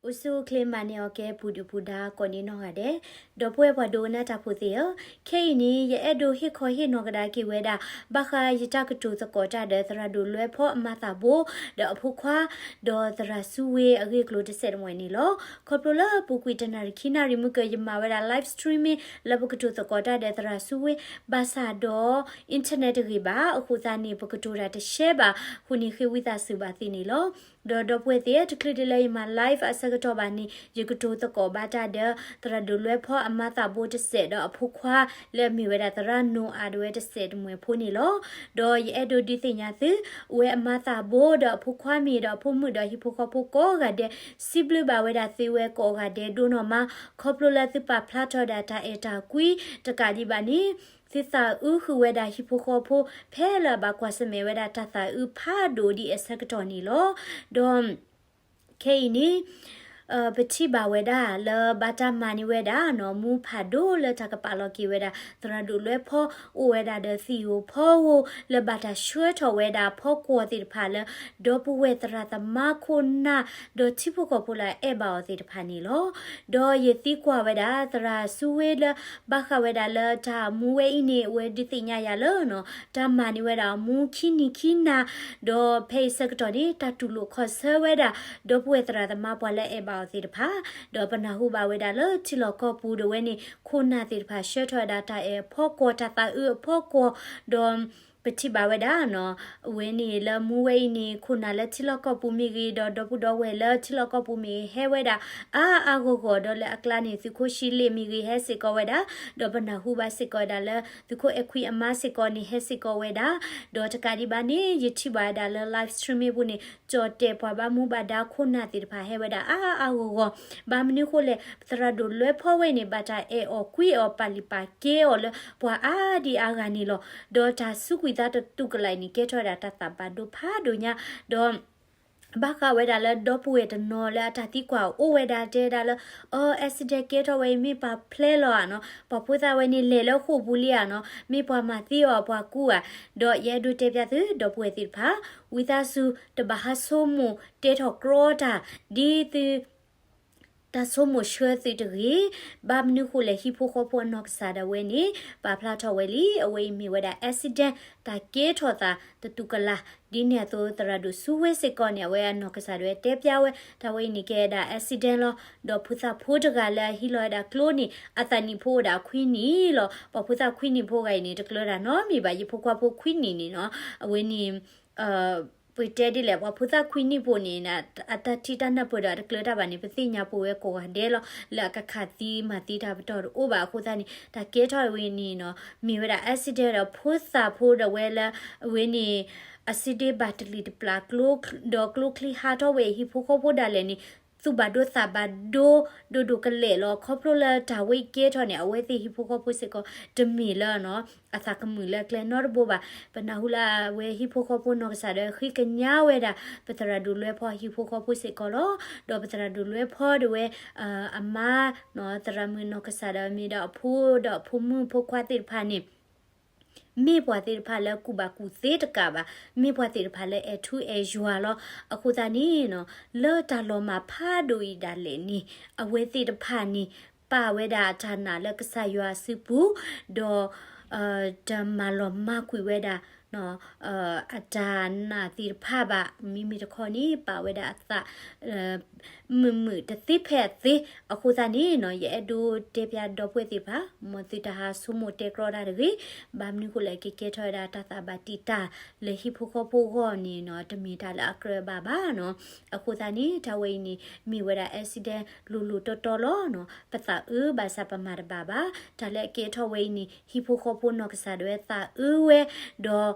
အိၣ်ဆူၣ်အိၣ်ချ့မၤန့ၢ်အီၤကဲ ပူၤဒုၣ်ပူၤဒါကိးန့ၢ်နီၢ်ဂၤဒဲး, ဒီပုၢ်ဝဲၢ်ပှၤဒိကနၣ်တၢ်ဖိသ့ၣ်ဧၢ, ခဲအံၤန့ၣ် ယအဲၣ်ဒိးဟ့ၣ်ခီဟ့ၣ်နီၤကဒါက့ၤဝဲဒၣ် ဘၣ်ဃးယတၢ်ကတိၤသကိးတၢ်ဒီးသရၣ်ဒိၣ်လွဲဖီအမါသးဘိ ဒီးအဖိခွါ ဒီးသရၣ်စုဝ့အဂ့ၢ်အကျိၤတစဲးတမှဲၤန့ၣ်လီၤ. ခီဖျိလၢပူၤကွံာ်တနၣ်ရံၣ်ခံနၣ်ရံၣ်မုၢ်ကၢ ယမၤဝဲဒၣ် live streaming လၢပကတိၤသကိးတၢ်ဒီးသရၣ်စုဝ့ ဘၣ်ဆၣ်ဒီး internet တဂ့ၤဘၣ်, အဃိသတးန့ၣ် ပကတိၤတၢ်တရှဲဘၣ်, အဃိန့ၣ်ဃ့ဝံသးစူၤဘၣ်သ့ၣ်န့ၣ်လီၤ. ဒီးဒီပုၢ်ဝဲၢ်သ့ၣ် တချုးဒ်လၢယမၤ live အဆၢကတီၢ်ဘၣ်န့ၣ် ယကတိၤသကိးဘၣ်တၢ်ဒီး သရၣ်ဒိၣ်လွဲဖီအမါသးဘိတစဲး ဒီးအဖိခွါလၢအမ့ၢ်ဝဲဒၣ်သရၣ်နိအၤဒၣ်ဝဲတစဲးတမှဲၤဖိန့ၣ်လီၤ. ဒီးယအဲၣ်ဒိးဒုးသ့ၣ်ညါသု, အဝဲအမါသးဘိဒီးအဖိခွါမ့ၢ်ဒီးအဖိမုၣ်ဒီးဟံၣ်ဖိဃီဖိကိးဂၤဒဲး စံးဘျုးဘၣ်ဝဲဒၣ်သုဝဲကိးဂၤဒဲးဒိၣ်နီၢ်မး, ခီဖျိလၢသုပာ်ဖျါထီၣ်ဒၣ်တၢ်အဲၣ်တၢ်ကွံတကးဒံးဘၣ်န့ၣ် သုသးအုးဃုာ်ဝဲဒၣ်ဟံၣ်ဖိဃီဖိ ဖဲလၢအဘၣ်ကွၢ်ဆၢၣ်မဲာ်ဝဲဒၣ်တၢ်သးအုးဖးဒိၣ်ဒ်အဆၢကတီၢ်န့ၣ်လီၤ. ဒီး ခဲအံၤန့ၣ် ပထံၣ်ဘၣ်ဝဲဒၣ်လၢဘၣ်တၢ်မၤန့ၢ်ဝဲဒၣ်နီၢ် မူဖးဒိၣ်လၢတၢ်ကပာ်လီၤက့ၤဝဲဒၣ် သရၣ်ဒိၣ်လွဲဖီ အိၣ်ဝဲဒၣ်ဒီးသံၣ်ဧိၤဖီဧိၤ လၢဘၣ်တၢ်ဆှၢထီၣ်ဝဲဒၣ်ဖီကွီၢ်သ့ၣ်တဖၣ်လၢ ဒီပုၢ်ဝဲၢ်သရၣ်သမါခိၣ်နၢ် ဒီးထံဖိကီၢ်ဖိလၢအအဲၣ်ဘၣ်အီၤသ့ၣ်တဖၣ်န့ၣ်လီၤ. ဒီးယသံကွၢ်ဝဲဒၣ် သရၣ်စုဝ့လၢ ဘၣ်ဃးဝဲဒၣ်လၢတၢ်မူဝဲအံၤန့ၣ် အဝဲဒုးသ့ၣ်ညါယၤလၢနီၢ် တၢ်မၤန့ၢ်ဝဲဒၣ်အမူခံနံၤခံနၤ, ဒီးဖဲအံၤဆၢကတီၢ်န့ၣ် တၢ်တူၢ်လိာ်ခီၣ်ဆၢဝဲဒၣ် ဒီပုၢ်ဝဲၢ်သရၣ်သမါပှၤလၢအအဲၣ်ဘၣ်အီၤသ့ၣ်တဖၣ်, ဒီးပနၢ်ဟူဘၣ်ဝဲဒၣ်လၢထံလီၢ်ကီၢ်ပူၤဒၣ်ဝဲန့ၣ် ခိၣ်နၢ်သ့ၣ်တဖၣ်ဆှၢထီၣ်ဝဲဒၣ်တၢ်အဲၣ်အဖီကွီၢ် တၢ်သးအုးအဖီကွီၢ်, ဒီး ပထံၣ်ဘၣ်ဝဲဒၣ်နီၢ် အဝဲန့ၣ်လၢမူဝဲအံၤန့ၣ် ခိၣ်နၢ်လၢထံလီၢ်ကီၢ်ပူၤမ့ၢ်ဂ့ၤ ဒီးဒီပုၢ်ဒီဝဲၢ်လၢထံလီၢ်ကီၢ်ပူၤမ့ၢ်ဂ့ၤ ဟဲဝဲဒၣ် အါအါဂီၢ်ဂီၢ် ဒီးလၢအကျါန့ၣ် သုးခိၣ်ဆံလ့ၣ်မ့ၢ်ဂ့ၤ ဟဲစ့ၢ်ကီးဝဲဒၣ်, ဒီးပနၢ်ဟူဘၣ်စ့ၢ်ကီးဝဲဒၣ်လၢ သုးခိၣ်အဲၣ်ခွံအမါစ့ၢ်ကီးန့ၣ် ဟဲစ့ၢ်ကီးဝဲဒၣ်, ဒီးတကးဒံးဘၣ်န့ၣ် ယထံၣ်ဘၣ်ဝဲဒၣ်လၢ live streaming ပူၤန့ၣ် ကၠီၣ်တဲၣ်ပှၤဘၣ်မူဘၣ်ဒါခိၣ်နၢ်သ့ၣ်တဖၣ် ဟဲဝဲဒၣ်အါအါဂီၢ်ဂီၢ်, ဘၣ်မနုၤဃိလဲၣ် သရၣ်ဒိၣ်လွဲဖီဝဲန့ၣ် ဘၣ်တၢ်အဲၣ်အီၤကွံအီၤ ပာ်လုၢ်ပာ်ကဲအီၤလၢပှၤအါဒံအါဂၤန့ၣ်လီၤ. ဒီးတၢ်စူးကွံာ်သးတတူၢ်ကလာ်အံၤန့ၣ် ကဲထီၣ်ဝဲဒၣ်တၢ်သးဘၣ်ဒိဖးဒိၣ်ညါ, ဒီး ဘၣ်ဃးဝဲဒၣ်လၢဒီပုၢ်ဝဲၢ်တနီၤလၢအတၢ်သံကွၢ်အိၣ်ဝဲဒၣ်တဲဒၣ်လၢ အ accident ကဲထီၣ်ဝဲအံၤမ့ၢ်ပှၤဖျဲလီၤဧါနီၢ်, ပှၤဖိသၣ်ဝဲန့ၣ်လဲၤလၢဃိာ်ပူၤလံဧါနီၢ်, မ့ၢ်ပှၤမၤသံအီၤပှၤကူဧါ, ဒီးယအဲၣ်ဒိးတဲပျးသု ဒီပုၢ်ဝဲၢ်သ့ၣ်တဖၣ် ဝံသးစူၤတဘၣ်ဟးဆိကမိၣ်တဲထီၣ်ကြီတၢ် ဒ်သု တၢ်ဆိကမိၣ်ဆှၢသုတဂ့ၤ, ဘၣ်မနုၤဃိလဲၣ် ဟံၣ်ဖိဃီဖိအနီၢ်ကစၢ်ဒၣ်ဝဲန့ၣ် ပာ်ဖျါထီၣ်ဝဲလံ အဝဲအံၤမ့ၢ်ဝဲဒၣ် accident တၢ်ကဲထီၣ်သးတတူၢ်ကလာ်, ဒ်န့ၣ်အသိးသရၣ်ဒိၣ်စုဝဲစ့ၢ်ကီးန့ၣ် အဝဲအနီၢ်ကစၢ်ဒၣ်ဝဲတဲပျးဝဲ တၢ်ဝဲအံၤန့ၣ်ကဲဒၣ် accident လီၤ. ဒီးဖိသၣ်ဖိတဂၤလၢအဟံးလီၤဝဲဒၣ်ကျိန့ၣ် အသးနံၣ်ဖိအိၣ်ဒၣ်ခွံနံၣ်လီၤ. ပှၤဖိသၣ်ခွံနံၣ်ဖိဂၤအံၤန့ၣ် တကျၢၤတၢ်နီတမံၤဘၣ်, ယဖိခွါဖိခွံနံၣ်န့ၣ်နီၢ် အဝဲန့ၣ် ပတဲဒ်လဲၣ် ပှၤဖိသၣ်ခွံနံၣ်ဖိန့ၣ် အတၢ်ထံၣ်တၢ်နၢ်ပၢၢ်ဒီးအတကျၢၤတၢ်ဘၣ်န့ၣ် ပသ့ၣ်ညါပဝဲကိးဂၤဒဲးလီၤ. လၢအကခးသံမၤသံတၢ်ပတီၢ်တအိၣ်ဘၣ်အဃိသတးန့ၣ် တၢ်ကဲထီၣ်ဝဲန့ၣ်နီၢ် မ့ၢ်ဝဲဒၣ် accident ဒီးဖိသၣ်ဖိဒီးဝဲလၢ အဝဲန့ၣ် အစံးဒ့ဘၣ်တလံၤတပျၢ် ဒီးကျိချံဟးထီၣ်ဝဲအဟံၣ်ဖိဃီဖိဒၣ်လဲာ်န့ၣ် သူၣ်ဘၣ်ဒိသးဘၣ်ဒိ ဒိၣ်ဒိၣ်ကလဲာ်လီၤ. ခီဖျိလၢတၢ်ဝဲအံၤကဲထီၣ်န့ၣ် အဝဲသ့ၣ်ဟံၣ်ဖိဃီဖိစ့ၢ်ကီး တမ့ၢ်လၢနီၢ် အသးကမုာ်လၢအကျဲနီတဘိဘၣ်. ပနၢ်ဟူလၢအဝဲဟံၣ်ဖိဃီဖိနီၢ်ကစၢ်ဒီးဃ့ကညးဝဲဒၣ် ပသရၣ်ဒိၣ်လွဲဖီဟံၣ်ဖိဃီဖိစ့ၢ်ကီးလီၤ. ဒီးပသရၣ်ဒိၣ်လွဲဖီဒၣ်ဝဲ အမါ သရၣ်မုၣ်နီၢ်ကစၢ်ဒီးမ့ၢ်ဒီးအဖိဒီးအဖိမုၣ်ဖိခွါသ့ၣ်တဖၣ်န့ၣ် မ့ၢ်ပှၤသ့ၣ်တဖၣ်လၢကူၣ်ဘၣ်ကူၣ်သ့တကးဘၣ်, မ့ၢ်ပှၤသ့ၣ်တဖၣ်လၢအဲၣ်ထူအဲၣ်ယွၤလီၤ. အဃိသတးန့ၣ်နီၢ် လၢတၢ်လီၤမၢ်ဖးဒိၣ်အံၤဒၣ်လဲာ်န့ၣ် အဝဲသ့ၣ်တဖၣ်န့ၣ် ပာ်ဝဲဒၣ်အတၢ်နာ်လၢကစၢ်ယွၤအစုပူၤ, ဒီး တမၤလီၤမၢ်ကွံာ်ဝဲဒၣ် အတၢ်နာ်သ့ၣ်တဖၣ်ဘၣ်. မ့မ့ၢ်တခီန့ၣ် ပာ်ဝဲဒၣ်အသး မုာ်မုာ်တသ့ဖဲအသ့. အဃိသတးန့ၣ်နီၢ် ယအဲၣ်ဒိးတဲပျးဒီပုၢ်ဝဲၢ်သ့ၣ်တဖၣ် မ်သုတဟးဆိကမိၣ်တဲကြီတၢ်တဂ့ၤ. ဘၣ်မနုၤဃိလဲၣ် ကကဲထီၣ်ဝဲဒၣ်တၢ်သးဘၣ်တံာ်တာ် လၢဟံၣ်ဖိဃီဖိအဂီၢ်န့ၣ်နီၢ် တမ့ၢ်တၢ်လၢအကြၢးဘၣ်ဘၣ်နီၢ်. အဃိသတးန့ၣ် တၢ်ဝဲအံၤန့ၣ် မ့ၢ်ဝဲဒၣ် accident လိၤလိၤတီတီလီၤနီၢ်. ပသးအုးဘၣ်ဆၣ်ပမၤတဘၣ်ဘၣ်. တၢ်လၢအကဲထီၣ်ဝဲအံၤန့ၣ် ဟံၣ်ဖိဃီဖိနီၢ်ကစၢ်ဒၣ်ဝဲသးအုးဝဲ, ဒီး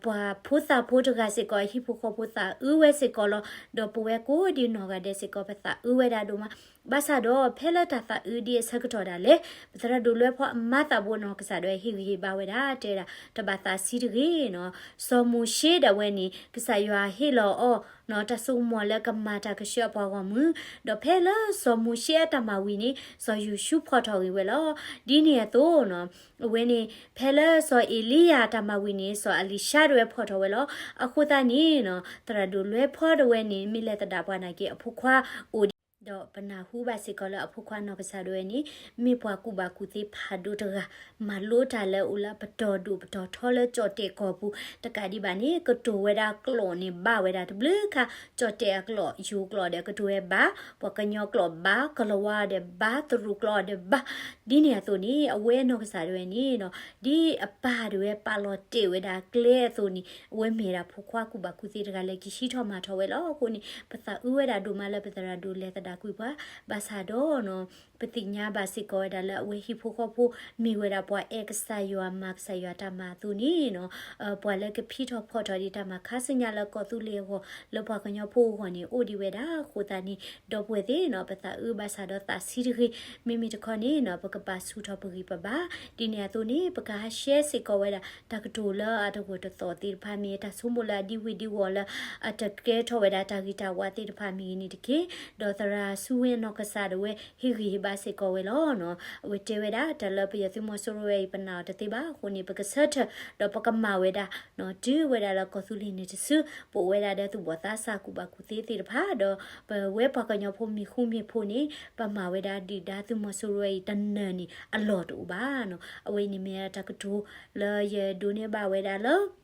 ပှၤဖိသၣ်ဖိတဂၤစ့ၢ်ကီး ဟံၣ်ဖိဃီဖိသးအုးဝဲစ့ၢ်ကီးလီၤ. ဒီးပဝဲကိးဒံနီၢ်ဂၤဒဲးစ့ၢ်ကီး ပသးအုးဝဲဒၣ်ဒိၣ်မး. ဘၣ်ဆၣ်ဒီး ဖဲလၢတၢ်သးအုးဒ်အဆၢကတီၢ်ဒၣ်လဲာ် ပသရၣ်ဒိၣ်လွဲဖီအမါသးဘိနီၢ်ကစၢ်ဒၣ်ဝဲဟ့ၣ်ဂံၢ်ဟ့ၣ်ဘါဝဲဒၣ် တဲဒၣ် တဘၣ်သးဆံးတဂ့ၤနီၢ်. စီၤမိၤၡ့ဒၣ်ဝဲန့ၣ် ကစၢ်ယွၤဟ့ၣ်လီၤအီၤနီၢ် တၢ်စိကမီၤလၢကမၤတၢ်ကဆှၢအပှၤဂီၢ်မုၢ်, ဒီးဖဲလၢစီၤမိၤၡ့အတၢ်မၤဝံၤန့ၣ် စီၤယိၤၡူဖီၣ်ထီၣ်ဂ့ၤဝဲလီၤ. ဒ်န့ၣ်အသိးနီၢ် အဝဲန့ၣ် ဖဲလၢစီၤအ့လံယၤတၢ်မၤဝံၤန့ၣ် စီၤအလံၤၡါဒၣ်ဝဲဖီၣ်ထီၣ်ဝဲလီၤ. အဃိသတးန့ၣ်နီၢ် သရၣ်ဒိၣ်လွဲဖီဒၣ်ဝဲန့ၣ် မ့ၢ်လဲၤသဒၣ်ပှၤနာ်က့ အဖိခွါအိၣ်ဒံး ဒီးပနၢ်ဟူဘၣ်စ့ၢ်ကီးလၢအဖိခွါနီၢ်ကစၢ်ဒၣ်ဝဲန့ၣ် မ့ၢ်ပှၤကူၣ်ဘၣ်ကူၣ်သ့ဖးဒိၣ်တဂၤ, မၤလိတၢ်လၢအိၣ်လၢပတီၢ်ဒိၣ်ပတီၢ်ထီလၢကၠီၣ်တဲၣ်ကီၢ်ပူၤတကးဒံးဘၣ်န့ၣ် ကတိၤဝဲဒၣ်ကျိာ်န့ၣ်ဘၣ်ဝဲဒၣ်တဘျုးခါ, ကၠီၣ်တဲၣ်အကျိာ် ယိၤကျိာ်ဒီးကတိၤဝဲဘၣ်, ပှၤကညီကျိာ်ဘၣ်, ကလၤဝါဒီးဘၣ်, သရူးကျိာ်ဒီးဘၣ်, ဒ်န့ၣ်အသိးန့ၣ် အဝဲနီၢ်ကစၢ်ဒၣ်ဝဲန့ၣ်နီၤ ဒ်အပၢ်ဒၣ်ဝဲပာ်လီၤတဲာ်ဝဲဒၣ်ကျဲအသိးန့ၣ် အဝဲမ့ၢ်ဒၣ်ဖိခွါကူၣ်ဘၣ်ကူၣ်သ့တဂၤလၢကဟံးထီၣ်မၤထီၣ်ဝဲလီၤ. အဃိန့ၣ် ပသးအုးဝဲဒၣ်ဒိၣ်မးလၢပသရၣ်ဒိၣ်လဲၤသဒၣ်ကွံာ်ပှၤ, ဘၣ်ဆၣ်ဒီးနီၤ ပသ့ၣ်ညါဘၣ်စ့ၢ်ကီးဝဲဒၣ်လၢအဝဲဟံၣ်ဖိဃီဖိ မ့ၢ်ဝဲဒၣ်ပှၤအဲၣ်ကစၢ်ယွၤမၤကစၢ်ယွၤတၢ်မၤအသိးန့ၣ်နီၤ ပှၤလၢကဖံးထီၣ်ဖီၣ်ထီၣ်ဒံးတၢ်မၤခါဆူညါလၢကီၢ်သူလ့ၤအဂီၢ် လၢပှၤကညီဖိအဂီၢ်န့ၣ် အိၣ်ဒံးဝဲဒၣ်အဃိသတးန့ၣ် ဒီပုၢ်ဝဲၢ်သ့ၣ်နီၤ ပသးအုးဘၣ်ဆၣ်ဒီးသးဆံးတဂ့ၤ, မ့မ့ၢ်တခီန့ၣ်နီၤ ပကပာ်ဆူၣ်ထီၣ်ပဂံၢ်ပဘါ, ဒ်န့ၣ်အသိးန့ၣ် ပကဟးရှဲစ့ၢ်ကီးဝဲဒၣ် တၢ်ကတိၤလၢအတဂီၢ်တသီၣ်သ့ၣ်တဖၣ်မ့ၢ် တၢ်ဆိကမိၣ်လၢအဒံဝ့ၢ်ဒံဝီၢ်လၢ အတကဲထီၣ်ဝဲဒၣ်တၢ်ဂ့ၤတၢ်ဝါသ့ၣ်တဖၣ်မ့ၢ်ဂ့ၤန့ၣ်တက့ၢ်. ဒီးသရၣ်ဆူဝ့အနီၢ်ကစၢ်ဒၣ်ဝဲ ဟ့ၣ်ဂံၢ်ဟ့ၣ်ဘါစ့ၢ်ကီးဝဲလီၤနီၤ. အဝဲတဲဝဲဒၣ် တၢ်လၢပယီၤသုးမီၤစိရိၤဝဲအံၤ ပနာ်အီၤတသ့ဘၣ်အဃိန့ၣ် ပကဆၢထၢၣ် ဒီးပကမၤဝဲဒၣ် တုၤဝဲဒၣ်လၢကီၢ်သူလ့ၤန့ၣ်တစု ပအိၣ်ဝဲဒၣ်ဒီးသူၣ်ဘီၣ်သးစၢ်ကူၣ်ဘၣ်ကူၣ်သ့သ့ၣ်တဖၣ် ဒီးပဝဲပှၤကညီဖိမ့ၢ်ဃူမ့ၢ်ဖိးန့ၣ် ပမၤဝဲဒၣ်ဒုၣ်ဒါသုးမီၤစိရိၤဝဲအံၤတနၢၤန့ၣ် အလီၢ်တအိၣ်ဘၣ်နီၤ. အဝဲအံၤန့ၣ်မ့ၢ်တၢ်ကတိၤလၢယဒိးန့ၢ်ဘၣ်ဝဲဒၣ်လၢ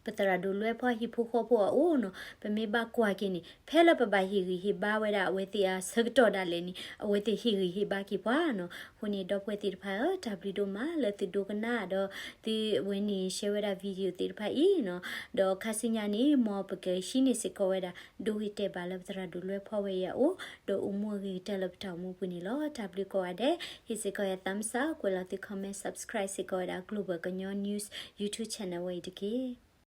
ပသရၣ်ဒိၣ်လွဲဖီဟံၣ်ဖိဃီဖိအအိၣ်နီၤ. ပမ့ၢ်ဘၣ်ကွၢ်က့ၤန့ၣ် ဖဲလၢပဘၣ်ဟ့ၣ်ဂံၢ်ဟ့ၣ်ဘါဝဲဒၣ်အဝဲသ့ၣ်အဆၢကတီၢ်ဒၣ်လဲာ်န့ၣ် အဝဲသ့ၣ်ဟ့ၣ်ဂံၢ်ဟ့ၣ်ဘါက့ၤပှၤနီၤ. အဃိန့ၣ် ဒီပုၢ်ဝဲၢ်သ့ၣ်တဖၣ်ဧၢ တၢ်ဘျုးဒိၣ်မးလၢသုဒိကနၣ်ဒီး သုဝဲန့ၣ် share ဝဲဒၣ် video သ့ၣ်တဖၣ်အံၤနီၤ. ဒီးခါဆူညါန့ၣ် မ်ပကဟံးန့ၢ်စ့ၢ်ကီးဝဲဒၣ် ဒိဂ့ၤတဲာ်ဘၣ်လၢပသရၣ်ဒိၣ်လွဲဖီဝဲအံၤအအိၣ် ဒီးအိၣ်မူအဂ့ၤကတၢၢ်လၢပတၢ်အိၣ်မူပူၤန့ၣ်လီၤ. တၢ်ဘျုးကိးဂၤဒဲး, ဟ့ၣ်စ့ၢ်ကီးယၤ thumbs up ကွဲးလီၤသု comment, subscribe စ့ၢ်ကီးဝဲဒၣ် Global ကညီ News YouTube channel ဝဲအံၤတက့ၢ်.